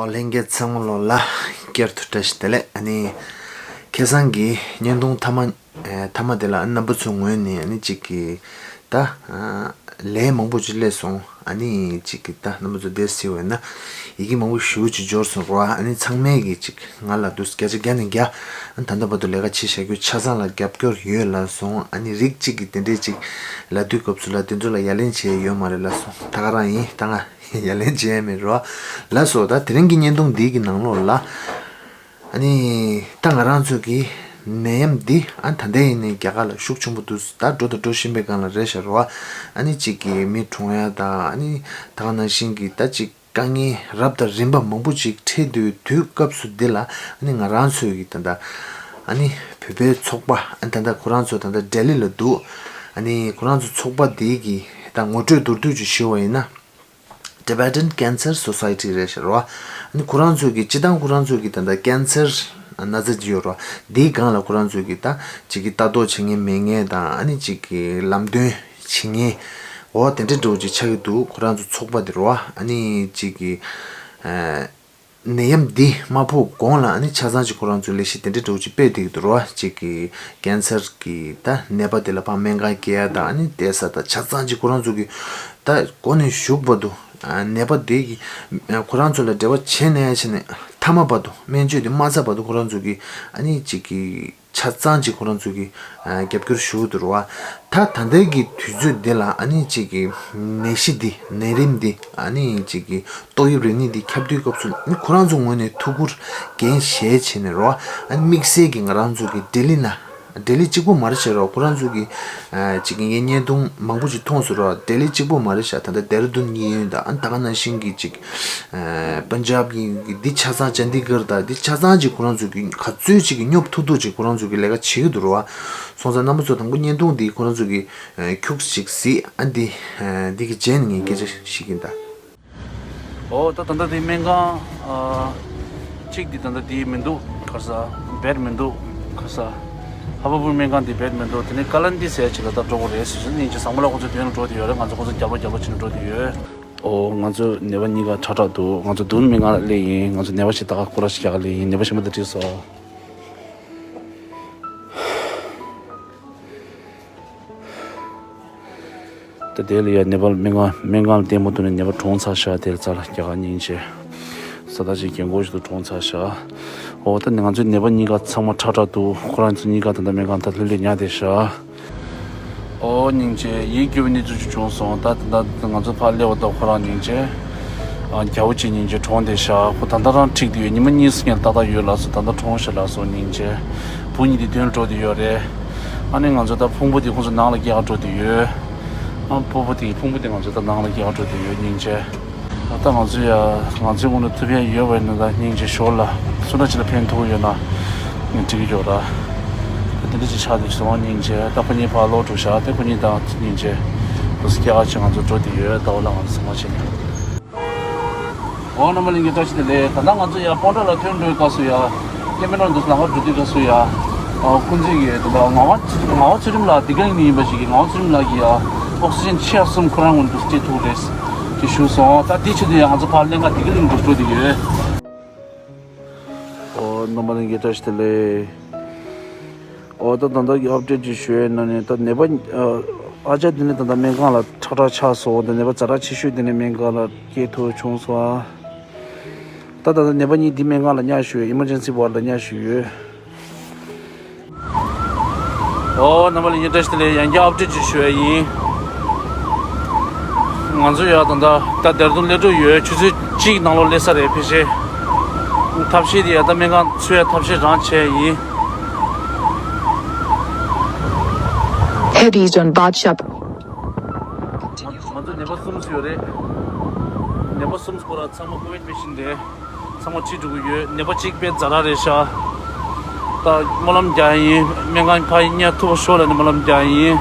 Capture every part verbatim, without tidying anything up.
ལྷན་རྒྱས་ཚང་མ་ལོ་ལ་བསྐྱར་དུ་བཀྲ་ཤིས་བདེ་ལེགས། ཨ་ནི་ཁ་སང་གི་བརྙན་ཐུང་མཐའ་མ་ཨེ་མཐའ་མ་དེ་ལ་རྣམ་པ་ཚོའི་ངོས་ནས་ཨ་ནི་གཅིག་གི་ད་ལས་མང་པོ་ཅིག་སླེབས་སོང་། ཨ་ནི་གཅིག་གི་ད་རྣམ་པ་ཚོ་དེར་གཟིགས་པ་ཡིན་ན་ཡི་གེ་མང་པོ་ཞེ་པོ་ཅིག་འབྱོར་སོང་རོ། ཨ་ནི་ཚང་མས་གི་གཅིག་ང་ལ་འདུག་བརྒྱ་ཆ་བརྒྱ་ནས་བརྒྱ་ཨ་ནི་ད་ལྟ་བར་དུ་ལས་ཀ་བྱེད་བཞག་རྒྱུ་ཆ་ཚང་ལ་རྒྱབ་སྐྱོར་ཡོད་ལབ་སོང་། ཨ་ནི་རིགས་གཅིག་གི་དེ་འདྲས་ཅིག་ལབ་དུས་སྐབས་སུ་ལ་དེ་ཚོ་ལ་ཡ་ལན་བྱས་ཡོད་མ་རེད་ལབ་སོང་། ད་ག་རང་ཡིན། ད་ང་ཡ་ལན་བྱས་ཡ་མེད་རོ་ལབ་སོང་། ད་དེ་རིང་གི་བརྙན་ཐུང་འདི་གི་ནང་ལོགས་ལ་ཨ་ནི་ད་ང་རང་ཚོ་གི་ནད་ཡམས་འདི་ཨ་ད་ལྟ་ཡིན་ནའི་རྒྱ་གར་ལ་ཤུགས་ཆེན་པོ་འདུག་ད་འགྲོ་དང་འགྲོ་བཞིན་པའི་སྒང་ལ་རེད་ཤག་རོ། ཨ་ནི་གཅིག་གི་མི་གྲོངས་ཡ་དང་ཨ་ནི་ད་ག་ནང་བཞིན་གི་ད་གཅིག་དཀའ་ངལ་རབ་དང་རིམ་པ་མང་པོ་ཅིག་འཕྲད་དུས་དུས་སྐབས་སུ་འདི་ལ་ཨ་ནི་ང་རང་ཚོའི་གི་ད་ལྟ་ཨ་ནི་བོད་པའི་ཚོགས་པ་ཨ་ནི་ད་ལྟ་ཁོ་རང་ཚོ་ད་ལྟ་ལྡི་ལི་ལ་འདུག་ཨ་ནི་ཁོ་རང་ཚོ་ཚོགས་པ་འདི་གི་ད་ངོ་སྤྲོད་མདོར་བསྡུས་ཅིག་ཞུ་བ་ཡིན་ན། Tibetan Cancer Society རེད་ཤག་རོ། ཨ་ནི་ཁོ་རང་ཚོ་གི་སྤྱི་བཏང་ཁོ་རང་ཚོ་གི་ད་ལྟ་ཀན་སར་ན་ཚ་ཅིག་ཡོད་རོ། འདིའི་སྒང་ལ་ཁོ་རང་ཚོ་གི་ད་གཅིག་གི་ལྟ་རྟོག་བྱེད་མཁན་མེད་མཁན་དང་ཨ་ནི་གཅིག་གི་ལམ་སྟོན་བྱེད་མཁན་འོ་དེ་འདྲ་འདྲ་བོ་ཅིག་ཆགས་ཀྱི་འདུག་ཁོ་རང་ཚོ་ཚོགས་པ་དེ་རོ། ཨ་ནི་གཅིག་གི་ཨ་ནད་ཡམས་འདི་མ་ཕོག་གོང་ལ་ཨ་ནི་ཆ་ཚང་ཅིག་ཁོ་རང་ཚོ་ལས་གཞི་དེ་འདྲ་འདྲ་བོ་ཅིག་སྤེལ་བསྡད་ཀྱི་འདུག་རོ། གཅིག་གི་ཀན་སར་གི་ད་ནད་པ་དེ་ལ་ཕར་སྨན་ཁང་སྐྱེལ་ཡ་དང་ཨ་ནི་བསྡད་ས་དང་ཆ་ཚང་ཅིག་ཁོ་རང་ཚོ་གི་ད་འགོ་ནས་མཇུག་བར་དུ་ཨ་ནད་པ་དེ་གི་ཨ་ཁོ་རང་ཚོ་ལ་འབྲེལ་བ་བྱས་ནས་བྱས་ནས་མཐའ་མ་བར་དུ་སྨན་བཅོས་དེ་མ་ཚར་བར་དུ་ཁོ་རང་ཚོ་གི་ཨ་ནི་གཅིག་གི་ཆ་ཚང་ཅིག་ཁོ་རང་ཚོ་གི་ཨ་རྒྱབ་སྐྱོར་ཞུ་གི་འདུག་རོ། ད་ད་ལྟའི་གི་དུས་ཚོད་འདི་ལ་ཨ་ནི་གཅིག་གི་ནད་གཞི་འདི་ནད་རིམས་འདི་ཨ་ནི་གཅིག་གི་ཏོག་དབྱིབས་རིམས་ནད་འདི་ཁྱབ་དུས་སྐབས་སུ་ཨ་ནི་ཁོ་རང་ཚོ་ངོས་ནས་ཐུགས་ཁུར་འགན་བཞེས་བྱས་ནས་རོ། ཨ་ནི་དམིགས་བསལ་གྱི་ང་རང་ཚོ་གི་ལྡི་ལི་ན་ལྡི་ལི་གཅིག་པོ་མ་རེད་ཤག་རོ། ཁོ་རང་ཚོ་གི་ཨ་གཅིག་གི་ངས་བརྙན་ཐུང་མང་པོ་ཅིག་མཐོང་སོང་རོ། ལྡི་ལི་གཅིག་པོ་མ་རེད་ཤག་ད་ལྟ་ལྡེ་ར་ལྡུན་གཉིས་ཡོད་ད། ཨ་ནི་ད་ག་ནང་བཞིན་གྱི་གཅིག་ཨ་པན་ཇབ་གི་འདི་ཆ་ཚང་ཅན་དི་གར་ད་འདི་ཆ་ཚང་གཅིག་ཁོ་རང་ཚོ་གི་ག་ཚོད་ཅིག་གི་སྙོབ་ཐུབ་ཐུབ་ཅིག་ཁོ་རང་ཚོ་གི་ལས་ཀ་བྱེད་ཀྱི་འདུག་རོ། སོང་ཙང་རྣམ་པ་ཚོ་དང་པོ་བརྙན་ཐུང་འདི་ཁོ་རང་ཚོ་གི་ཨ་ཁྱུག་ཅིག་གཟིགས། ཨ་འདི་ཨ་འདི་གི་རྗེས་ནས་ངས་སྐད་ཆ་བཤད་ཀྱིན་ད། ཨོ་ད་ད་ལྟ་འདི་སྨན་ཁང་ཨ་གཅིག་འདི་ད་ལྟ་འདི་མི་འདུག་ག་ས་བེད་མི་འདུག་ག་ས། ཧ་བ་བུར་སྨན་ཁང་འདི་བེད་མི་འདུག་དེ་ནས་ཀ་ལན་ཏི་ཟེར་ཅིག་ལ་ད་འགྲོ་དགོས་རེད་ཟེར་ཟེར་ནས་ཅིག་ཟང་མོ་ལ་ཁོ་ཚོ་མདུན་ལ་འགྲོ་དེ་ཡོད་རེད། ང་ཚོ་ཁོ་ཚོ་རྒྱབ་ལོག་རྒྱབ་ལོག་བྱས་ནས་འགྲོ་དེ་ཡོད། ཨོ་ང་ཚོ་ནད་པ་གཉིས་ཀ་ཁྲག་ཁྲག་འདུག་ང་ཚོ་མདུན་སྨན་ཁང་ལ་སླེབས་ཡིན། ང་ཚོ་ནད་པ་ཞིག་ད་ག་སྐོར་ར་ཞིག་རྒྱག་ག་སླེབས་ཡིན། ནད་པ་གཞན་པ་དང་འགྲིག་སོང་། ད་དེ་ལ་ཡ་ནད་པ་སྨན་ཁང་སྨན་ཁང་ལ་བསྡད་མ་ཐུབ་ནས་ནད་པ་གྲོངས་ཚར་ཤག་དེ་ལ་རྩ་ལ་རྒྱག་ག་སྙིང་རྗེ། ས་ད་ཅིག་རྒན་གོག་ཞིག་ཏུ་གྲོངས་ཚར་ཤག་ཨོ་ད་ནི་ང་ཚོའི་ནད་པ་གཉིས་ཀ་ཚང་མ་ཁྲག་ཁྲག་འདུག་ཁོ་རང་ཚོ་གཉིས་ཀ་ད་ལྟ་སྨན་ཁང་ད་ལྷོད་ལྷོད་ཉལ་བསྡད་ཤག་ཨོ་སྙིང་རྗེ། ཡིད་སྐྱོ་བའི་གནས་ཚུལ་ཅིག་བྱུང་སོང་། ད་ད་ང་ཚོ་ཕར་སླེབས་པ་ད་ཁོ་རང་སྙིང་རྗེ། ཨ་རྒྱལ་པོ་ཅིག་སྙིང་རྗེ་གྲོངས་བསྡད་ཤག་ཁོ་ད་ལྟ་རང་འཁྲིག་བསྡད་ཡོད། ཉི་མ་གཉིས་སྔོན་ཏག་ཏག་ཡོད་ལབ་སོང་། ད་ལྟ་གྲོངས་ཤག་ལབ་སོང་སྙིང་རྗེ། བུ་གཉིས་དེ་མདུན་ལ་འགྲོ་བསྡད་ཡོད་རེད། ཨ་ནི་ང་ཚོ་ད་ཕུང་པོ་དེ་ཁོང་ཚོ་ནང་ལ་སྐྱེལ་ག་འགྲོ་བསྡད་ཡོད། ཨ་སྤོ་བོ་དེ་ཕུང་པོ་དེ་ང་ཚོ་ད་ནང་ལ་སྐྱེལ་ག་འགྲོ་བསྡད་ཡོད་སྙིང་རྗེ། ད་ང་ཚོ་ཡ་ང་ཚོའི་ངོས་ནས་ཐུབ་ཡ་ཡོད་པ་ཡིན་ན་ད་སྙིང་རྗེ་ཞོར་ལ་སུ་འདྲ་ཅིག་ལ་ཕན་ཐོགས་ཡོད་ན་ངས་འགྲིག་གི་ཡོད་ར། ད་དེ་འདྲ་ཅིག་ཆགས་བསྡད་སོང་སྙིང་རྗེ། ད་ཁོ་གཉིས་ཕར་ལོག་འགྲོ་ཤག་དེ་ཁོ་གཉིས་དང་སྙིང་རྗེ། དུ་སྐྱེལ་ག་ཅིག་ང་ཚོ་འགྲོ་བསྡད་ཡོད། ད་འོ་ལ་ང་ཚོ་ཚང་མ་བྱས་ནས། ཨོ་རྣམ་པ་ལྷན་རྒྱས་བཀྲ་ཤིས་བདེ་ལེགས། ད་ལྟ་ང་ཚོ་ཡ་སྤོན་ཊ་ལ་ཐོན་འགྲོའི་སྐབས་སུ་ཡ་ཀེ་མེ་རོན་དུ་ལམ་ཁ་འགྲོ་དུས་སྐབས་སུ་ཡ་ཨ་ཁོང་ཚོས་ཀྱི་ད་ལྟ་ངག་དབང་ངག་དབང་ཚུལ་ཁྲིམས་ལགས་འདི་ག་ནས་ཡིན་པ་ཞིག་གིས་ངག་དབང་ཚུལ་ཁྲིམས་ལགས་ཀྱིས་ཡ་ཨོག་སི་ཇན་ཆེ་བ་གསུམ་ཁོ་རང་ངོས་ནས་སྤྲད་ཐུབ་རེད་ཅེས་ཞུས་སོང་། ད་དེའི་ཆེད་དུ་ཡ་ང་ཚོ་ཕར་ལྷན་ཁང་འདི་ག་ལ་འགྲོ་འགྲོ་དེ་ཡོད། ཨོ་རྣམ་པ་ལྷན་རྒྱས་བཀྲ་ཤིས་བདེ་ལེགས། ཨོ་ད་ད་ལྟ་གི་ཨབ་ཌེཊ་ཅིག་ཞུ་ཡས་ན་ནི་ད་ནད་པ་ཨ་ཅག་དེ་ནི་ད་ལྟ་སྨན་ཁང་ལ་ཁྲག་ཁྲག་ཆགས་སོང་། ད་ནད་པ་ཛ་དྲག་ཆེ་ཤོས་དེ་ནི་སྨན་ཁང་ལ་སྐྱེལ་ཐུབ་བྱུང་སོང་ཨ། ད་ད་ལྟ་ནད་པ་གཉིས་འདི་སྨན་ཁང་ལ་ཉར་བཞུགས་ཡོད། ཨི་མར་ཇེན་སི་ཝར་ཌི་ལ་ཉར་བཞུགས་ཡོད། ཨོ་རྣམ་པ་ལྷན་རྒྱས་བཀྲ་ཤིས་བདེ་ལེགས། ཡང་བསྐྱར་ཨབ་ཌེཊ་ཅིག་ཞུ་ཡ་ཡིན། ང་ཚོ་ཡ་ད་ལྟ་ད་ལྡེ་ར་ལྡུན་སླེབས་འགྲོ་ཡོད། ཆུ་ཚོད་གཅིག་ནང་ལོགས་སླེབས་ས་རེད། ཕལ་ཆེར་ཐབས་ཤེས་དེ་ཡ་ད་སྨན་ཁང་ཚུད་ཡ་ཐབས་ཤེས་རང་བྱས་ཡིན། Head east on Badshap. ང་ཚོ་ནད་པ་གསུམ་ཡོད་རེད། ནད་པ་གསུམ་སྐོར་ལ་ཚང་མ་ཀོ་ཝིཌ་བེག་སིན་རེད། ཚང་མ་ཁྲིད་འགྲོ་གི་ཡོད། ནད་པ་གཅིག་དཔེ་ཛ་དྲག་རེད་ཤག་ད་སྨོན་ལམ་རྒྱག་ཡིན། སྨན་ཁང་ཕར་ཉར་ཐུབ་པ་ཤོག་ལབ་ནས་སྨོན་ལམ་རྒྱག་ཡིན།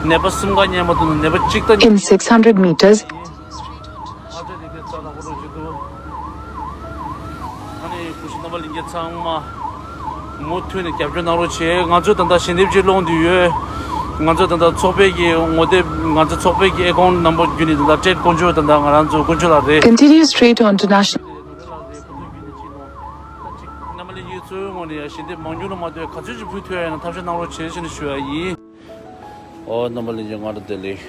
ནད་པ་གསུམ་ཀ་ཉར་མ་ཐུབ་ན་ནད་པ་གཅིག་ད་In six hundred meters, ཨ་ནི་སྐུ་ཞབས་རྣམ་པ་ལྷན་རྒྱས་ཚང་མ་མུ་མཐུད་ནས་རྒྱབ་སྐྱོར་གནང་རོགས་བྱེད། ང་ཚོས་ད་ལྟ་ཞལ་འདེབས་ཅིག་སློང་དུ་ཡོད། ང་ཚོ་ད་ལྟ་ཚོགས་པའི་གི་ངོ་དེབ་ང་ཚོ་ཚོགས་པའི་གི་ཨེ་ཀའུན་ཊི་ནམ་བར་བརྒྱུད་ནས་ད་ལྟ་ཊེཌ་དཀོན་མཆོག་ད་ལྟ་ང་རང་ཚོ་དཀོན་མཆོག་ལགས་རེད། Continue straight onto National ཡ་ཞལ་འདེབས་མང་ཉུང་ལ་མ་ལྟོས་ག་ཚོད་ཅིག་ཕུལ་ཐུབ་ཡ་ཡིན་ན་ཐབས་ཤེས་གནང་རོགས་བྱེད་ཅེས་ནས་ཞུ་ཡ་ཡིན། ཨོ་རྣམ་པ་ལྷན་རྒྱས་སྔ་དྲོ་བདེ་ལེགས།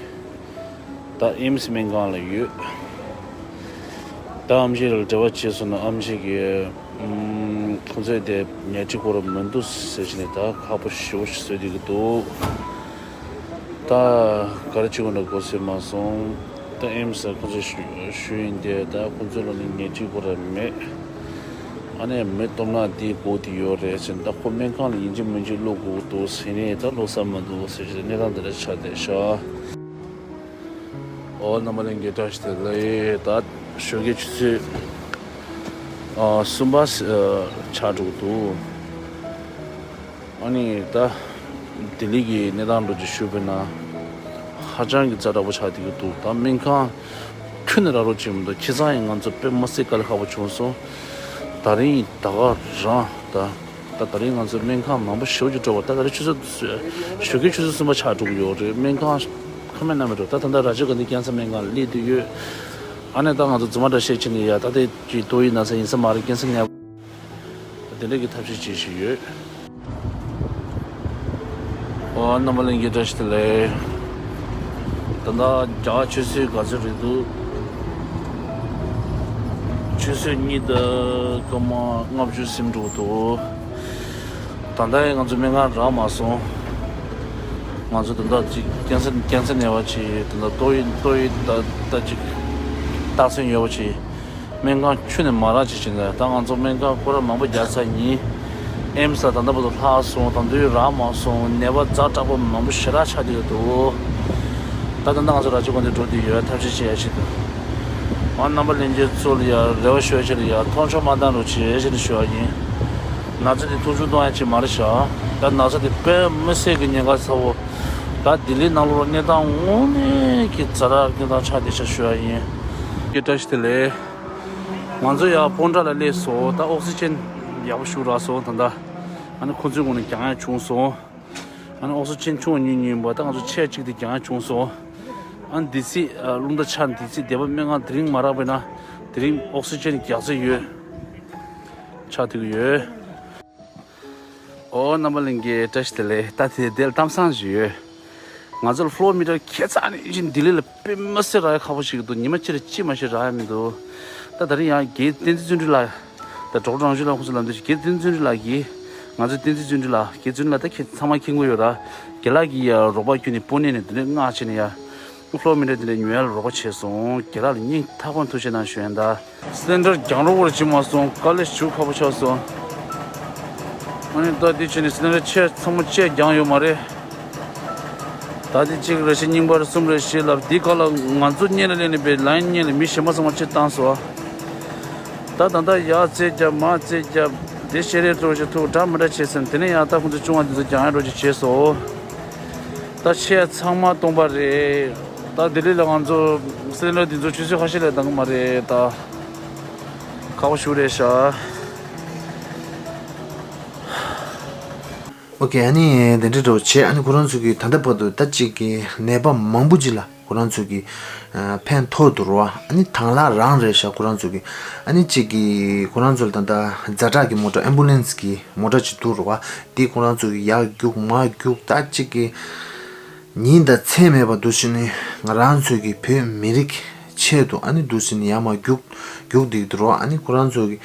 ད་ཨེམ་སི་སྨན་ཁང་ལ་ཡོད། ད་ཨམ་ཆི་ལ་འབྲེལ་བ་བྱས་སོང་ན་ཨམ་ཆི་གིས་ཁོང་ཚོས་དེ་ཉལ་ཁྲི་ཁོ་ར་མི་འདུག་ཟེར་བྱས་ནས་ད་ཁག་པོ་ཞེ་པོ་ཞིག་བཟོས་བསྡད་ཀྱི་འདུག་ད་ག་རེ་བྱེད་དགོས་ན་གོ་སྲོལ་མ་སོང་། ད་ཨེམ་སི་ཁོང་ཚོས་ཞུ་ཞུ་ཡིན་ཏེ་ད་ཁོང་ཚོ་ལ་ནི་ཉལ་ཁྲི་ཁོ་ར་མེད། ཨ་ནེ་མི་སྟོབས་ན་འདི་དགོས་དེ་ཡོད་རེད་ཟེར། ད་ཁོ་སྨན་ཁང་ལ་ཡིན་གཅིག་མིན་གཅིག་བླུག་དགོས་འདུག་ཟེར་ནས་ད་བླུག་ས་མི་འདུག་ཟེར་བྱས་གནས་སྟངས་འདི་འདྲ་ཆགས་བསྡད་ཤག་ཨོ་རྣམ་པ་ལྷན་རྒྱས་བཀྲ་ཤིས་བདེ་ལེགས། ད་ཞོགས་ཀའི་ཆུ་ཚོད་ཨ་གསུམ་པ་ཨ་ཆགས་འགྲོ་གི་འདུག་ཨ་ནི་ད་ལྡི་ལི་གི་གནས་སྟངས་འདྲ་ཅིག་ཞུས་པ་ན་ཧ་ཅང་གི་ཛ་དྲག་པོ་ཆགས་བསྡད་ཀྱི་འདུག་ད་སྨན་ཁང་ཁྱོན་ནས་རག་རོགས་བྱེད་མི་འདུག་ཁ་སང་ཡང་ང་ཚོ་དཔེ་མི་སྲིད་དཀའ་ལས་ཁག་པོ་བྱུང་སོང་། ད་རིང་ད་ག་རང་ད་ད་ད་རིང་ང་ཚོ་སྨན་ཁང་མང་པོ་ཞེ་པོ་ཅིག་འགྲོ་བ། ད་ད་རིང་ཆུ་ཚོད་ཞོགས་ཀའི་ཆུ་ཚོད་གསུམ་པ་ཆགས་འགྲོ་གི་ཡོད་རེད། སྨན་ཁང་ཁ་མེད་ན་མེད་འགྲོ། ད་ད་ལྟ་ར་ཇི་ཝ་གན་དྷི་ཀན་སར་སྨན་ཁང་སླེབས་བསྡད་ཡོད། ཨ་ནི་ད་ང་ཚོ་རྫུན་མ་འདྲ་བཤད་ཕྱིན་ནས་ཡ་ད་ལྟའི་ཀྱི་ཏོག་དབྱིབས་ན་ཚ་ཡིན་ས་མ་རེད། ཀན་སར་ནད་པ་དེ་འདྲ་གི་ཐབས་ཤེས་བྱེད་བཞིན་ཡོད། ཨོ་རྣམ་པ་ལྷན་རྒྱས་བཀྲ་ཤིས་བདེ་ལེགས། ད་ལྟ་རྒྱ་གར་ཆུ་ཚོད་ག་ཚོད་རེད་འདུག་ཆུ་ཚོད་གཉིས་དང་སྐར་མ་ལྔ་བཅུ་ཟིན་འགྲོ་འདུག་ད་ལྟ་ཡང་ང་ཚོ་སྨན་ཁང་རག་མ་སོང་། ང་ཚོ་ད་ལྟ་ཅིག་ཀན་སར་ཀན་སར་ནད་པ་ཅིག་ད་ལྟ་ཏོག་དབྱིབས་ཏོག་དབྱིབས་ད་ད་ཅིག་རྟགས་མཚན་ཡོད་པ་ཅིག་སྨན་ཁང་ཁྱོན་ནས་མ་རག་ཅིག་བྱས་ནས། ད་ང་ཚོ་སྨན་ཁང་སྐོར་ར་མང་པོ་རྒྱག་ཚར་ཡིན། ཨེམ་སི་ལ་ད་ལྟ་བར་དུ་ལྷག་སོང་། ད་དུང་རག་མ་སོང་། ནད་པ་ཛ་དྲག་པོ་མང་པོ་ཞེ་དྲག་ཆགས་བསྡད་ཡོད་འདུག་ད་ད་ལྟ་ང་ཚོ་ར་ཇི་ཝ་གན་དྷི་འགྲོ་བསྡད་ཡོད། ཐབས་ཤེས་བྱེད་ཡ་ཞིག་འདུག་ཨ་རྣམ་པ་ལྷན་རྒྱས་ཚོ་ལ་ཡ་རེ་བ་ཞུ་ཡ་ཆེད་ལ་ཡ་མཐོང་ཆུང་མ་བཏང་རོགས་བྱེད་ཅེས་ནས་ཞུ་བ་ཡིན། ན་ཚ་དེ་མཐོང་ཆུང་གཏོང་ཡ་ཅིག་མ་རེད་ཤག་ད་ན་ཚ་དེ་དཔེ་མི་སྲིད་ཀྱི་ཉེན་ཁ་ཚ་བོ། ད་ལྡི་ལི་ནང་ལོགས་གནས་སྟངས་དངོས་གནས་ཀྱི་ཛ་དྲག་གནས་སྟངས་ཆགས་བསྡད་ཤག་ཞུ་བ་ཡིན། བཀྲ་ཤིས་བདེ་ལེགས། ང་ཚོ་ཡར་སྤོན་ཊ་ལ་སླེབས་སོང་། ད་ཨོག་སི་ཅན་ཡག་པོ་ཞིག་རག་སོང་། ད་ད་ཨ་ནི་ཁོ་ཚོའི་ངོས་ནས་རྒྱག་ཡ་བྱུང་སོང་། ཨ་ནི་ཨོག་སི་ཅན་ཆུང་བ་ཉུང་ཉུང་ཡིན་པ། ད་ང་ཚོ་ཆས་གཅིག་དེ་རྒྱག་ཡ་བྱུང་སོང་། ཨ་ནི་དེ་ཚེ་རླུང་རྟ་ཆག་དེ་ཚེ་སྡེ་པ་སྨན་ཁང་དེ་རིང་མ་རག་པས་ན་དེ་རིང་ཨོག་སི་ཅན་རྒྱག་རྩིས་ཡོད། ཆགས་ཐུབ་ཀྱི་ཡོད། ཨོ་རྣམ་པ་ལྷན་རྒྱས་བཀྲ་ཤིས་བདེ་ལེགས། ད་དེ་དེ་ལ་གཏམ་བཟང་ཞིག་ཡོད། ང་ཚོ་ལ་ཕོ་ལོ་མི་ཊར་ཁྱད་མཚར་ནས་ཅིག་ལྡི་ལི་ལ་དཔེ་མི་སྲིད་རག་ཡ་ཁག་པོ་ཞིག་འདུག་ཉི་མ་གཅིག་ལ་གཅིག་མ་ཞིག་རག་ཡ་མི་འདུག་ད་ད་རིང་ཡང་རྒན་བསྟན་འཛིན་བརྩོན་འགྲུས་ལགས་དང་ཌོག་ཊར་རང་བྱུང་ལགས་ཁོང་ཚོ་ལ་འདི་རྒན་བསྟན་འཛིན་བརྩོན་འགྲུས་ལགས་ཀྱིས། ང་ཚོ་བསྟན་འཛིན་བརྩོན་འགྲུས་ལགས། རྒན་བརྩོན་འགྲུས་ལགས་ད་ཁྱེད་ཚང་མ་མཁྱེན་གྱི་ཡོད་ར། རྒན་ལགས་ཀྱིས་ཡ་རོགས་པ་བརྒྱུད་ནས་སྤོ་ནས་ནས་འདི་འདྲའི་མངགས་བྱས་ནས་ཡ། ཕོ་ལོ་མི་ཊར་དེ་འདྲ་ཉོ་ཡ་ལ་རོགས་པ་བྱས་སོང་། རྒན་ལགས་ལ་སྙིང་ཐག་པ་ནས་ཐུགས་རྗེ་གནང་ཞུ་ཡ་ད། སི་ལིན་ཌར་རྒྱང་རོགས་པར་བྱེད་མ་སོང་། དཀའ་ལས་ཞེ་པོ་ཁག་པོ་ཆགས་སོང་། ཨ་ནི་ད་འདི་བྱས་ནས་སི་ལིན་ཌར་ཆས་ཚང་མ་ཆས་རྒྱང་ཡོད་མ་རེད། ད་འདི་གཅིག་རེ་བཞི་གཉིས་པ་རེ་གསུམ་རེ་བཞི་ལབ་འདི་ག་ལ་ང་ཚོ་སྔོན་ལ་སླེབས་ནས་པའི་ལའིན་སྔོན་ལ་མི་གཞན་པ་ཚང་མ་ཆས་བཏང་སོང་། ད་ད་ལྟ་ཡར་རྩེད་རྒྱབ་མར་རྩེད་རྒྱབ་འདི་ཤེས་རེ་འགྲོ་ཞིག་ཐུག་འདྲ་མི་འདྲ་བྱས་ཟིན། དེ་ནས་ཡང་ད་ཁོང་ཚོ་ཆུང་བ་འདི་ཚོ་རྒྱང་ཡ་འགྲོ་ཞིག་བྱས་སོང་། ད་ཆས་ཚང་མ་སྟོང་པ་རེད། ད་ལྡི་ལི་ལ་ང་ཚོ་སི་ལིན་ཌར་འདི་ཚོ་ཆུ་ཚོད་ཁ་ཤས་ལས་འདང་གི་མ་རེད། ད་ཁག་པོ་ཞེ་པོ་རེད་ཤག་ཨོ་ཁེ། ཨ་ནི་དེ་འདྲ་འདྲ་བོ་བྱས། ཨ་ནི་ཁོ་རང་ཚོ་གི་ད་ལྟ་བར་དུ་ད་ཅིག་གི་ནད་པ་མང་པོ་ཅིག་ལ་ཁོ་རང་ཚོ་གི་ཨ་ཕན་ཐོགས་འདུག་རོ། ཨ་ནི་དང་བླངས་རང་རེད་ཤག་ཁོ་རང་ཚོ་གི། ཨ་ནི་ཅིག་གི་ཁོ་རང་ཚོ་ལ་ད་ལྟ་ཛ་དྲག་གི་མོ་ཊ་ཨེམ་བུ་ལེན་སི་གི་མོ་ཊ་ཅིག་འདུག་རོ། དེ་ཁོ་རང་ཚོ་གི་ཡར་རྒྱུག་མར་རྒྱུག་ད་ཅིག་གི་ཉིན་དང་མཚན་མེད་པར་འདུག་སེ་ནི་ང་རང་ཚོ་གི་བོད་མི་རིགས་ཆེད་དུ་ཨ་ནི་འདུག་སེ་ནི་ཡར་མར་རྒྱུག་རྒྱུག་བསྡད་འདུག་རོ། ཨ་ནི་ཁོ་རང་ཚོ་གི་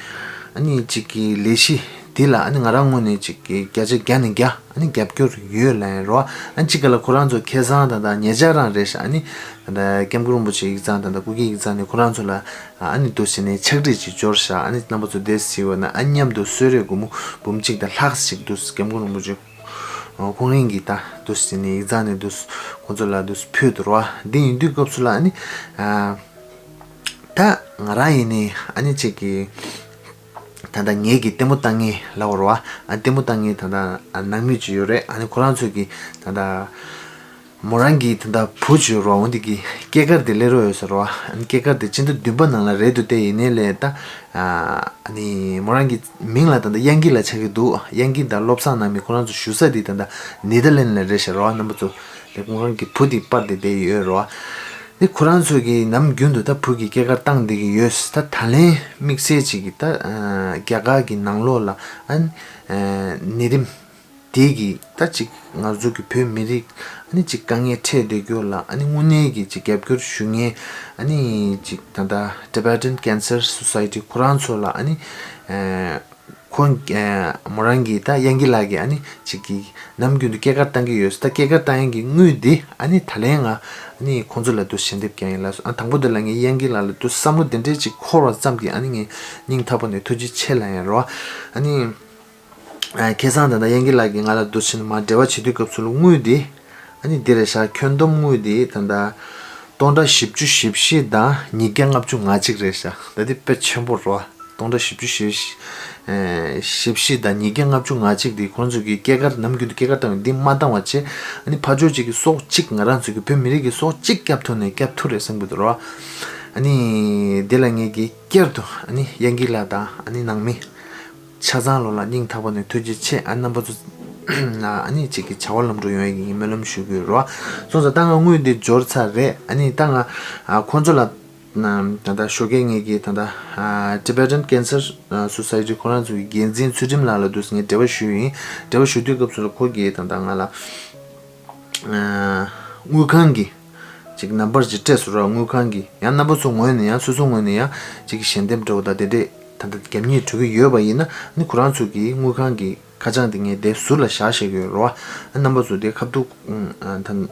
ཨ་ནི་ཅིག་གི་ལས་གཞི་འདི་ལ་ཨ་ནི་ང་རང་ངོས་ནས་ཅིག་གི་བརྒྱ་ཆ་བརྒྱ་ནས་བརྒྱ་ཨ་ནི་རྒྱབ་སྐྱོར་ཡོད་ལབ་ཡིན་རོ། ཨ་ནི་གཅིག་ག་ལ་ཁོ་རང་ཚོ་ཁ་སང་ད་ལྟ་ཉེ་ཆར་རང་རེད་ཤག་ཨ་ནི་ད་ལྟ་སྐྱབས་མགོན་རིན་པོ་ཆེ་ཡིག་ཚང་ད་ལྟ་སྐུ་སྒེར་ཡིག་ཚང་ནས་ཁོ་རང་ཚོ་ལ་ཨ་ནི་འདུག་སེ་ནས་ཕྱག་བྲིས་ཅིག་འབྱོར་ཤག་ཨ་ནི་རྣམ་པ་ཚོ་དེ་གཟིགས་པ་ན་ཨ་མཉམ་དུ་གསོལ་རས་སྒོར་མོ་འབུམ་གཅིག་དང་ལྷག་ཅིག་འདུག་སྐྱབས་མགོན་རིན་པོ་ཆེ་ཁོང་རང་གིས་ད་འདུག་སེ་ནས་ཡིག་ཚང་ནས་འདུག་ཁོང་ཚོ་ལ་འདུག་ཕུལ་འདུག་རོ། འདི་ཡིན་དུས་སྐབས་སུ་ལ་ཨ་ནི་ཨ་ད་ང་རང་ཡིན་ནི་ཨ་ནི་ཅིག་གི་ད་ལྟ་ངེད་ཀྱི་ལྟད་མོ་ལྟ་མཁན་ལབ་དགོས་རེད་བ། ཨ་ལྟད་མོ་ལྟ་མཁན་ད་ལྟ་ཨ་ནང་མི་ཅིག་ཡོད་རེད། ཨ་ནི་ཁོ་རང་ཚོས་ཀྱི་ད་ལྟ་མོ་རང་གི་ད་ལྟ་བུ་ཅིག་ཡོད་རེད་བ། འོ་འདི་གི་སྐྱེས་སྐར་དེ་སླེབས་རོགས་ཡོད་ཟེར་བ། ཨ་ནི་སྐྱེས་སྐར་དེ་སྤྱི་ཟླ་བདུན་པ་ནང་ལ་རེད་འདུག་སྟེ། ཡིན་ནའི་ལས་ད་ཨ་ནི་མོ་རང་གི་མིང་ལ་ད་ལྟ་དབྱངས་སྐྱིད་ལབ་ཆགས་ཀྱི་འདུག་དབྱངས་སྐྱིད་དང་བློ་བཟང་ནང་མི་ཁོ་རང་ཚོ་བཞུགས་ས་དེ་ད་ལྟ་ནེ་དར་ལེན་ལ་རེད་ཤག་རེད་བ། རྣམ་པ་ཚོ་ལས་ཁོ་རང་གི་བུ་དེ་པར་དེ་བསྡད་ཡོད་རེད་བ། དེ་ཁོ་རང་ཚོ་གིས་ནམ་རྒྱུན་དུ་ད་བོད་ཀྱི་སྐྱེས་སྐར་བཏང་བསྡད་ཀྱི་ཡོད། ད་ད་ལན་དམིགས་བསལ་ཅིག་གིས་ད་རྒྱ་གར་གྱི་ནང་ལོགས་ལ་ཨ་ནི་ནད་རིམས་དེ་གིས་ད་ཅིག་ང་ཚོ་གི་བོད་མི་རིགས་ཨ་ནི་ཅིག་དཀའ་ངལ་འཕྲད་བསྡད་རྒྱུ་ལ་ཨ་ནི་དངོས་གནས་ཀྱི་ཅིག་རྒྱབ་སྐྱོར་ཞུ་མཁན་ཨ་ནི་ཅིག་ད་ལྟ་Tibetan Cancer Society ཁོ་རང་ཚོ་ལ་ཨ་ནི་ཁོང་མོ་རང་གིས་ད་དབྱངས་སྐྱིད་ལགས་ཀྱིས་ཨ་ནི་ཅིག་གི་ནམ་རྒྱུན་དུ་སྐྱེས་སྐར་བཏང་གི་ཡོད། ད་སྐྱེས་སྐར་བཏང་ཡག་གི་དངུལ་འདི་ཨ་ནི་ད་ལན་ང་ཨ་ནི་ཁོང་ཚོ་ལ་དུ་ཞལ་འདེབས་རྒྱག་ཡིན་ལགས་སོ། ཨ་དང་པོ་དེ་ལ་ངས་དབྱངས་སྐྱིད་ལགས་ལ་དུ་བསམ་བློ་དེ་འདྲས་ཅིག་འཁོར་བ་ཙམ་གྱིས་ཨ་ནི་ངས་སྙིང་ཐག་པ་ནས་ཐུགས་རྗེ་ཆེ་ལབ་ཡིན་རོ། ཨ་ནི་ཁ་སང་ད་ལྟ་དབྱངས་སྐྱིད་ལགས་ཀྱིས་ང་ལ་དུ་ཕྱིན་མ་འབྲེལ་བ་བྱེད་དུས་སྐབས་སུ་ལ་དངུལ་འདི་ཨ་ནི་འདི་རེད་ཤག་ཁྱོན་བསྡོམས་དངུལ་འདི་ད་ལྟ་སྟོང་ཕྲག་བཞི་བཅུ་ཞེ་བཞི་དང་ཉིས་བརྒྱ་ལྔ་བཅུ་ང་གཅིག་རེད་ཤག་ད་འདི་དཔེ་ཆེན་པོ་རོ། སྟོང་ཕྲག་བཞི་བཅུ་ཞེ་བཞི་ཨེ་ཞེ་བཞི་དང་ཉིས་བརྒྱ་ལྔ་བཅུ་ང་གཅིག་འདི་ཁོང་ཚོ་གི་སྐྱེས་སྐར་ནམ་རྒྱུན་དུ་སྐྱེས་སྐར་བཏང་བའི་འདི་མ་བཏང་བ་བྱས་ཨ་ནི་ཕར་ཕྱོགས་གཅིག་གི་སྲོག་གཅིག་ང་རང་ཚོ་གི་བོད་མི་རིགས་ཀྱི་སྲོག་གཅིག་སྐྱབས་ཐུབ་ནས་སྐྱབས་ཐུབ་རེད་བསམ་གི་འདུག་རོ། ཨ་ནི་འདི་ལ་ངས་ཀྱི་བསྐྱར་དུ་ཨ་ནི་དབྱངས་སྐྱིད་ལགས་དང་ཨ་ནི་ནང་མི་ཆ་ཚང་ལོ་ལ་སྙིང་ཐག་པ་ནས་ཐུགས་རྗེ་ཆེ། ཨ་རྣམ་པ་ཚོ་ལ་ཨ་ནི་གཅིག་གི་བྱ་བ་ལམ་འགྲོ་ཡོང་ཡག་གི་སྨོན་ལམ་ཞུ་གི་ཡོད་རོ། སོང་ཙང་ད་ང་དངུལ་འདི་འབྱོར་ཚར་རེད། ཨ་ནི་ད་ང་ཨ་ཁོང་ཚོ་ལ་ད་ལྟ་ཞོགས་ཀས་ངེད་ཀྱི་ད་ལྟ་Tibetan Cancer Society ཁོ་རང་ཚོའི་འགན་འཛིན་ཚུལ་ཁྲིམས་ལགས་ལ་དུས་ངས་འབྲེལ་བ་ཞུས་ཡིན། འབྲེལ་བ་ཞུ་དུས་སྐབས་སུ་ལ་ཁོ་གིས་ད་ལྟ་ང་ལ་དངུལ་ཁང་གི་ཅིག་ནམ་བར་ཅིག་སྤྲད་སོང་ར། དངུལ་ཁང་གི་ཡང་རྣམ་པ་ཚོ་ངོས་ནས་ཡང་སོ་སོ་ངོས་ནས་ཡང་ཅིག་གི་ཞལ་འདེབས་འདྲ་བོ་དང་དེ་འདྲས་ད་ལྟ་རྒྱབ་གཉེར་འགྲོ་གི་ཡོད་པ་ཡིན་ན་ནི་ཁོ་རང་ཚོ་གིས་དངུལ་ཁང་གི་ཁ་བྱང་དེ་ངས་དེབ་ཟུར་ལ་བཞག་བཞག་གི་ཡོད་རོ། རྣམ་པ་ཚོ་དེ་ཁ་ཐུག་ད་འབྲེལ་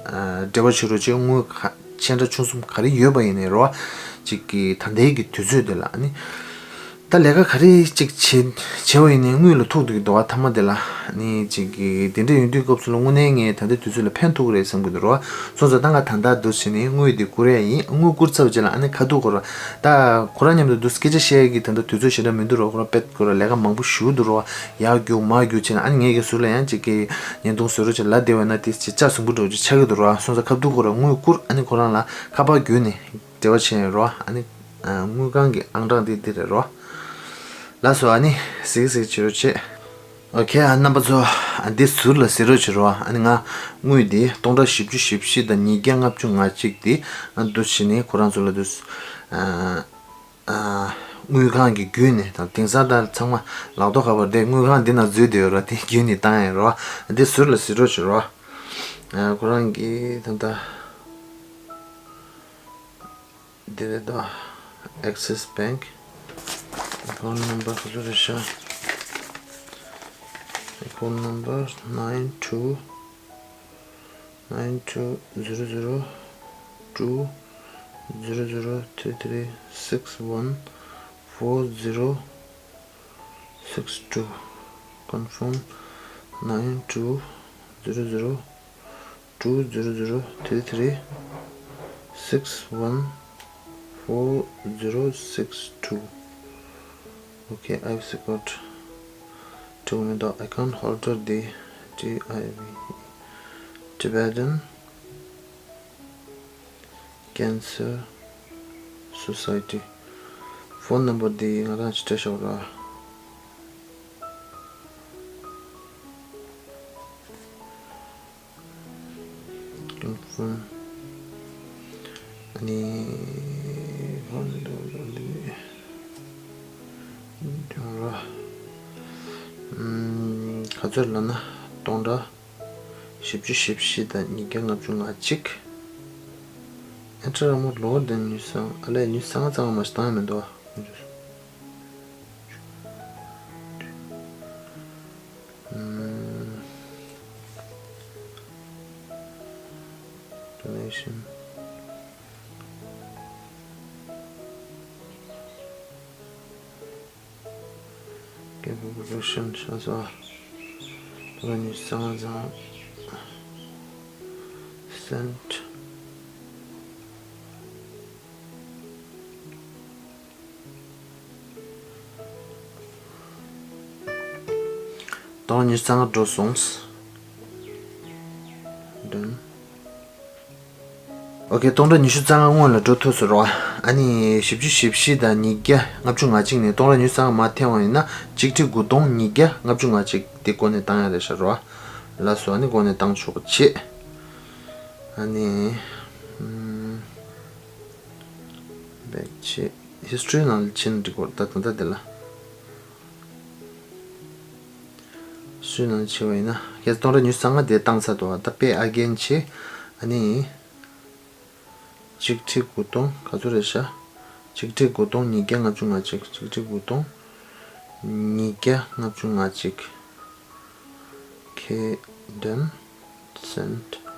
བ་བྱེད་རོགས་བྱེད། དངུལ་ཁ་ཆེ་འདྲ་ཆུང་གསུམ་ག་རེ་ཡོད་པ་ཡིན་ནའི་རོ། ཅིག་གི་ད་ལྟའི་གི་དུས་ཚོད་དེ་ལ་ནི་ད་ལས་ཀ་ག་རེ་ཅིག་བྱེད་བྱེད་པ་ཡིན་ནའི་དངུལ་ལ་ཐུག་འདུག་གི་འདུག་བ། ཐ་མ་དེ་ལ་ནི་ཅིག་གི་དེ་འདྲ་ཡོང་དུས་སྐབས་སུ་ལ་དངོས་གནས་ངས་ད་ལྟའི་དུས་ཚོད་ལ་ཕན་ཐོགས་རེད་བསམ་གི་འདུག་རོ། སོང་ཙང་ད་ང་ད་ལྟ་འདུག་བྱས་ནས་དངུལ་དེ་བསྐུར་ཡ་ཡིན། དངུལ་བསྐུར་ཚར་བ་རྗེས་ལ་ཨ་ནི་ཁ་ཐུག་ཁོ་ར་ད་ཁོ་རང་མཉམ་དུ་འདུག་སྐད་ཆ་བཤད་ཡ་གི་ད་ལྟ་དུས་ཚོད་ཞེ་དྲག་མི་འདུག་རོ། ཁོ་རང་དཔེ་ཁོ་ར་ལས་ཀ་མང་པོ་ཞེ་པོ་འདུག་རོ། ཡར་རྒྱུག་མར་རྒྱུག་བྱས་ན་ཨ་ནི་ངས་ཀྱི་ཟུར་ལ་ཡང་ཅིག་གི་བརྙན་ཐུང་བཟོ་རོགས་བྱས་ལབ་བསྡད་པ་ན་དེ་ཅིག་ལྕགས་ཟིང་པོ་འདྲ་བོ་ཅིག་ཆགས་ཀྱི་འདུག་རོ། སོང་ཙང་ཁ་ཐུག་ཁོ་ར་དངུལ་བསྐུར། ཨ་ནི་ཁོ་རང་ལ་ཁ་པར་བརྒྱུད་ནས་འབྲེལ་བ་བྱས་ཡོད་རོ། ཨ་ནི་དངུལ་ཁང་གི་ཨང་གྲངས་དེ་འདི་རེད་རོ། ལགས་སོ། ཨ་ནི་གཟིགས་གཟིགས་བྱེད་རོགས་བྱེད། ཨོ་ཁེ། ཨ་རྣམ་པ་ཚོ་འདི་ཟུར་ལ་གཟིགས་རོགས་བྱེད་རོ། ཨ་ནི་ང་དངུལ་འདི་སྟོང་ཕྲག་བཞི་བཅུ་ཞེ་བཞི་དང་ཉིས་བརྒྱ་ལྔ་བཅུ་ང་གཅིག་འདི་ང་འདུག་བྱས་ནས་ཁོ་རང་ཚོ་ལ་འདུག་ཨ། ཨ། དངུལ་ཁང་གི་བརྒྱུད་ནས་དང་དེང་སང་ད་ཚང་མ་ལག་ཐོག་ཁ་པར་དེ་དངུལ་ཁང་འདི་ན་འཛུལ་བསྡད་ཡོད་ར། དེ་བརྒྱུད་ནས་བཏང་ཡ་ར། འདི་ཟུར་ལ་གཟིགས་རོགས་བྱེད་རོ། ཨ། ཁོ་རང་གི་ད་ལྟ་འདི་རེད་དོ། Axis Bank account number ག་ཚོད་རེད་ཤག account number nine two nine two zero zero two zero zero three three six one four zero six two. Confirm. Nine two zero zero two zero zero three three six one four zero six two. Okay, I've secured to me the account holder, the T I B, Tibetan Cancer Society. Phone number འདི་ང་རང་ཅིག་སྤྲད་ཤོག་ར། Confirm. ཨ་ནི་ཕོན་འདི་ཡོང་ར། ཨམ། ག་ཚོད་ལབ་ན་སྟོང་ཕྲག་བཞི་བཅུ་ཞེ་བཞི་དང་ཉིས་བརྒྱ་ལྔ་བཅུ་ང་གཅིག་ཨེ་ཏྲ་ར་མོ་ལོ་དེ་ཉི་ཤུ་རྩ་ལྔ། ཨ་ལས་ཉི་ཤུ་རྩ་ལྔ་རྩ་ལྔ་མ་ཞིག་བཏང་ཡ་མི་འདུག་ཨ། ཨམ། Donation. Give production as well. When you sound out. Sent. སྟོང་ཉི་ཤུ་རྩ་ལྔ་འགྲོ་སོང་། Done. ཨོ་ཁེ། སྟོང་ཕྲག་ཉི་ཤུ་རྩ་ལྔ་སྔོན་ལ་འགྲོ་ཐུབ་སོང་རོ། ཨ་ནི་བཞི་བཅུ་ཞེ་བཞི་དང་ཉིས་བརྒྱ་ལྔ་བཅུ་ང་གཅིག་ནས་སྟོང་ཕྲག་ཉི་ཤུ་རྩ་ལྔ་མར་ཐེབས་པ་ཡིན་ན་གཅིག་ཁྲི་དགུ་སྟོང་ཉིས་བརྒྱ་ལྔ་བཅུ་ང་གཅིག་དེ་སྒོ་ནས་བཏང་ཡ་རེད་ཤག་རོ། ལགས་སོ། ཨ་ནི་སྒོ་ནས་བཏང་ཆོག་པ་བྱེད། ཨ་ནི། ཨམ། བྱེད། ཧི་སི་ཊོ་རི་ནང་ལ་ཕྱིན་འགྲིག་གོ། ད་ད་ལྟ་དེ་ལ་ཧི་སི་ཊོ་རི་ནང་ལ་ཕྱིན་པ་ཡིན་ན། ཁྱེད་སྟོང་ཕྲག་ཉི་ཤུ་རྩ་ལྔ་དེ་བཏང་ཚར་འདུག་བ། ད་པེ་ཨ་གེན་བྱེད། ཨ་ནི་ཆིག་ཁྲི་དགུ་སྟོང་ག་ཚོད་རེད་ཤག་ཆིག་ཁྲི་དགུ་སྟོང་ཉིས་བརྒྱ་ལྔ་བཅུ་ང་གཅིག་ཆིག་ཁྲི་དགུ་སྟོང་ཉིས་བརྒྱ་ལྔ་བཅུ་ང་གཅིག་ཁེ་ཌན་སེན་ཊི།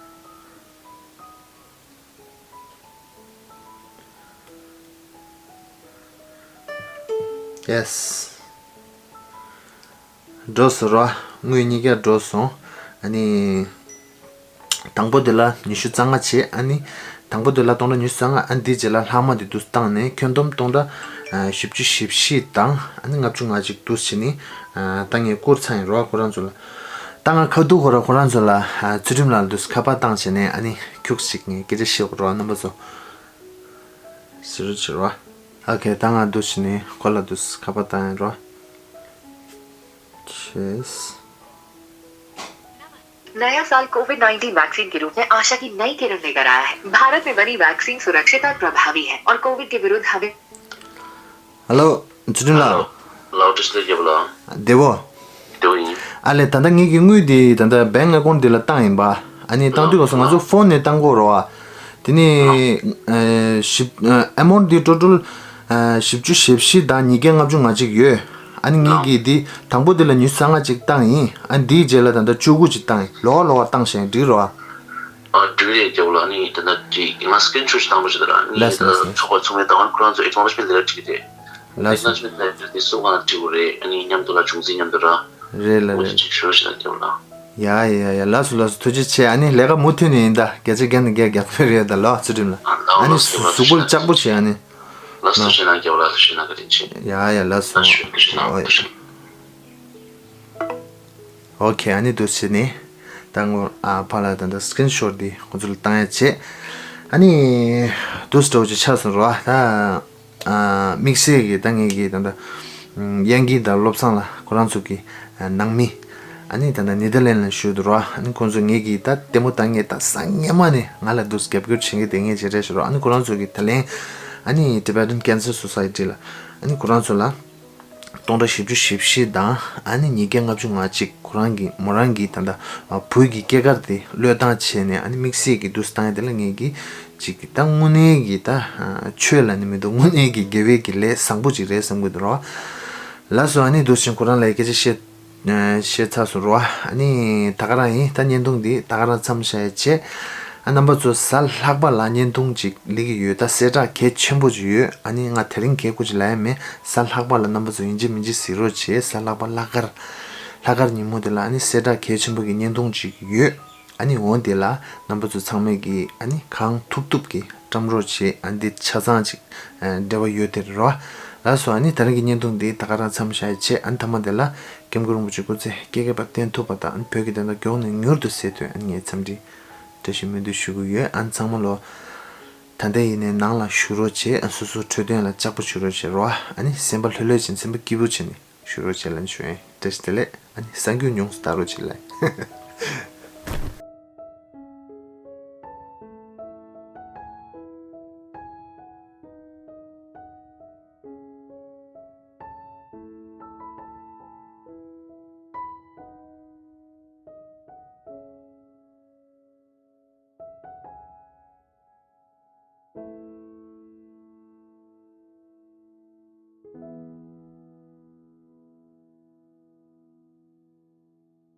ཡེ་སི། འགྲོ་སོང་ར། དངུལ་ཉིས་བརྒྱ་འགྲོ་སོང་། ཨ་ནི། དང་པོ་དེ་ལ་ཉི་ཤུ་རྩ་ལྔ་བྱས། ཨ་ནི། དང་པོ་དེ་ལ་སྟོང་ཕྲག་ཉི་ཤུ་རྩ་ལྔ། ཨ་ནི་དེའི་རྗེས་ལ་ལྷག་མ་དེ་འདུག་བཏང་ནས་ཁྱོན་བསྡོམས་སྟོང་ཕྲག་བཞི་བཅུ་ཞེ་བཞི་དང་། ཨ་ནི་ལྔ་བཅུ་ང་གཅིག་འདུག་བྱས་ནས། ད་ངས་བསྐུར་ཚར་ཡིན་ར་ཁོ་རང་ཚོ་ལ། ད་ང་ཁ་ཐུག་ཁོ་ར་ཁོ་རང་ཚོ་ལ། ཚུལ་ཁྲིམས་ལགས་འདུག་ཁ་པར་བཏང་བྱས་ནས། ཨ་ནི་ཁྱུག་ཅིག་ངས་སྐད་ཆ་བཤད་དགོས་ར། རྣམ་པ་ཚོ། ཟེར་རོ་བྱེད་རོ། ཨོ་ཁེ། ད་ང་འདུག་བྱས་ནས་ཁོ་ལ་འདུག་ཁ་པར་བཏང་ཡིན་རོ། ཆེས། नया साल Covid nineteen vaccine के रूप में आशा की नई किरण लेकर आया है। भारत में बनी वैक्सीन सुरक्षित और प्रभावी है और कोविड के विरुद्ध हमें हेलो, ཚུལ་ཁྲིམས་ལགས། ལགས་སོ། བཀྲ་ཤིས་བདེ་ལེགས་རྒྱལ་པོ་ལགས། བདེ་པོ། བདེ་པོ་ཡིན། ཨ་ལས། ད་ལྟ་ངེད་ཀྱི་དངུལ་འདི་ད་ལྟ་བེང་ཨ་ཀོན་འདི་ལ་བཏང་ཡིན་པ། ཨ་ནི་བཏང་དུས་སྐབས་སུ་ང་ཚོ་ཕོན་ནས་བཏང་དགོས་རེད་བ། དེ་ནས་ཨ་ཞིབ་ཨ་ཨ་མོན་འདི་ཊོ་ཊལ་ཨ་བཞི་བཅུ་ཞེ་བཞི་དང་ཉིས་བརྒྱ་ལྔ་བཅུ་ང་གཅིག་ཡོད། ཨ་ནི་ངེད་ཀྱིས་འདི་དང་པོ་འདི་ལ་ཉི་ཤུ་རྩ་ལྔ་གཅིག་བཏང་ཡིན། ཨ་ནི་འདིའི་རྗེས་ལ་ད་ལྟ་བཅུ་དགུ་གཅིག་བཏང་ཡིན། ལོག་ལོག་བཏང་ཤེས་འགྲིག་རེད་བ། ཨ་འགྲིག་རེད་རྒྱལ་པོ་ལགས། ཨ་ནི་ད་ལྟ་ཅིག་ང་སི་ཀི་རིན་ཤོ་ཊི་ཞིག་བཏང་པ་ཞིག་དང་། ཨ་ནི་ལགས་སོ། ལགས་སོ། ཚོགས་པ་ཚོགས་མི་དང་ཁོ་རང་ཚོ་ཨེག་ནོ་ལེཇ་མེན་ཊི་དེ་ལ་བྲིས་ཏེ། ལགས་སོ། ཨེག་ནོ་ལེཇ་མེན་ཊི་དེ་སུ་གང་ལ་བྲིས་དགོས་རེད། ཨ་ནི་མཉམ་དུ་ལ་བྱུང་རྩིས་མཉམ་དུ་ར། རེད་ལ་རེད། ཅིག་ཞུ་རོགས་ཞེས་ན་རྒྱལ་པོ་ལགས། ཡ་ཡ་ཡ། ལགས་སོ་ལགས་སོ། ཐུགས་རྗེ་ཆེ། ཨ་ནི་ལས་ཀ་མུ་མཐུད་ནས་ཡིན། ད་བརྒྱ་ཆ་བརྒྱ་ནས་བརྒྱ་རྒྱག་གི་རེད། ད་ལགས་ཚུལ་ཁྲིམས་ལགས། ཨ་ནི་ལགས་སོ། གཟུགས་པོ་ལྕགས་པོ་བྱེད། ཨ་ནི། ལགས་སོ། ལགས་སོ། ཞེ་ན་རྒྱལ་པོ་ལགས། ལགས་སོ། ཞེ་ན་བཀའ་དྲིན་ཆེ། ཡ་ཡ། ལགས་སོ། ལགས་སོ། ཞེ་ན་བཀའ་དྲིན་ཆེ། ཨོ་ཁེ། ཨ་ནི་འདུག་བྱས་ནས་ད་ངོ་ཨ་ཕ་ལ་ད་ལྟ་སི་ཀི་རིན་ཤོ་ཊི་འདི་ཁོང་ཚོ་ལ་བཏང་ཡ་བྱས། ཨ་ནི་འདུག་སེ་འདྲ་བོ་ཅིག་ཆགས་སོང་ར། ད་ཨ་དམིགས་བསལ་གྱི་ད་ངེད་ཀྱི་ད་ལྟ་ཨམ་དབྱངས་སྐྱིད་དང་བློ་བཟང་ལགས་ཁོ་རང་ཚོ་གི་ཨ་ནང་མི། ཨ་ནི་ད་ལྟ་ནེ་དར་ལེན་ཌི་ལ་བཞུགས་འདུག་ར། ཨ་ནི་ཁོང་ཚོ་ངེད་ཀྱི་ད་ལྟད་མོ་ལྟ་མཁན། ད་སང་ཉི་མ་ནས་ང་ལ་འདུག་སེ་རྒྱབ་སྐྱོར་བྱེད་མཁན་དེ་ངས་བྱེད་རེད་ཞུ་ར། ཨ་ནི་ཁོ་རང་ཚོ་གི་ད་ལན་ཨ་ནི་Tibetan Cancer Society ལ། ཨ་ནི་ཁོ་རང་ཚོ་ལ་སྟོང་ཕྲག་བཞི་བཅུ་ཞེ་བཞི་དང་། ཨ་ནི་ཉིས་བརྒྱ་ལྔ་བཅུ་ང་གཅིག་ཁོ་རང་གི་མོ་རང་གི་ད་ལྟ་ཨ་བུ་གི་སྐྱེས་སྐར་དེ་བློས་བཏང་བྱས་ནས། ཨ་ནི་དམིགས་བསལ་གྱི་འདུག་སེ་བཏང་ཡ་དེ་ལ་ངེད་ཀྱིས་ཅིག་གི་ད་དངོས་གནས་ཀྱི་ད་ཨ་ཆོས་ལབ་ནི་མི་འདུག་དངོས་གནས་ཀྱི་དགེ་བའི་གི་ལས་བཟང་པོ་ཅིག་རེད་བསམ་གྱི་འདུག་ར། ལགས་སོ། ཨ་ནི་འདུག་སེ་ཁོ་རང་ལ་སྐད་ཆ་བཤད། ཨ་བཤད་ཚར་སོང་ར། ཨ་ནི་ད་ག་རང་ཡིན། ད་བརྙན་ཐུང་འདི་ད་ག་རང་མཚམས་བཞག་ཡ་བྱས། ཨ་རྣམ་པ་ཚོ་གཟའ་ལྷག་པ་ལ་བརྙན་ཐུང་ཅིག་སླེབས་ཀྱི་ཡོད། ད་གསལ་བསྒྲགས་གལ་ཆེན་པོ་ཅིག་ཡོད། ཨ་ནི་ང་དེ་རིང་གལ་དགོས་ཅིག་ལབ་ཡ་མེད། གཟའ་ལྷག་པ་ལ་རྣམ་པ་ཚོ་ཡིན་གཅིག་མིན་གཅིག་གཟིགས་རོགས་བྱེད། གཟའ་ལྷག་པ་ལྷག་དཀར། ལྷག་དཀར་ཉིན་མོ་དེ་ལ་ཨ་ནི་གསལ་བསྒྲགས་གལ་ཆེན་པོ་གི་བརྙན་ཐུང་ཅིག་ཡོད། ཨ་ནི་འོ་དེ་ལ་རྣམ་པ་ཚོ་ཚང་མས་ཀྱི་ཨ་ནི་གང་ཐུབ་ཐུབ་ཀྱི་བཀྲམ་རོགས་བྱེད། ཨ་འདི་ཆ་ཚང་ཅིག་ཨ་འབྲེལ་བ་ཡོད་དེ་རེད་བ། ལགས་སོ། ཨ་ནི་ད་རིང་གི་བརྙན་ཐུང་འདི་ད་ག་རང་མཚམས་བཞག་ཡ་བྱས། ཨ་ནི་མཐའ་མ་དེ་ལ་སྐྱབས་མགོན་རིན་པོ་ཆེ་སྐུ་ཚེ་བསྐལ་བརྒྱར་བརྟན་ཐུབ་པ་དང་། ཨ་ནི་བོད་ཀྱི་བདེན་མཐའ་མགྱོགས་ནས་མྱུར་དུ་གསལ་དོན། ཨ་ནི་ངས་འཚམས་འདྲི་བཀྲ་ཤིས་སྨོན་འདུན་ཞུ་གི་ཡོད། ཨ་ནི་ཚང་མ་ལོ་ད་ལྟ་ཡིན་ནའི་ནང་ལ་བཞུགས་རོགས་བྱེད། ཨ་སོ་སོའི་འཕྲོད་བསྟེན་ལ་ལྕགས་པོ་བྱེད་རོགས་བྱེད་རོགས། ཨ་ནི་སེམས་པ་ལྷོད་ལྷོད་བྱས་ནས་སེམས་པ་སྐྱིད་པོ་བྱས་ནས་བཞུགས་རོགས་བྱེད་ལབ་ཞུ་ཡིན། བཀྲ་ཤིས་བདེ་ལེགས། ཨ་ནི་གསར་འགྱུར་ཉུང་ཙམ་ལྟ་རོགས་བྱེད་ལ།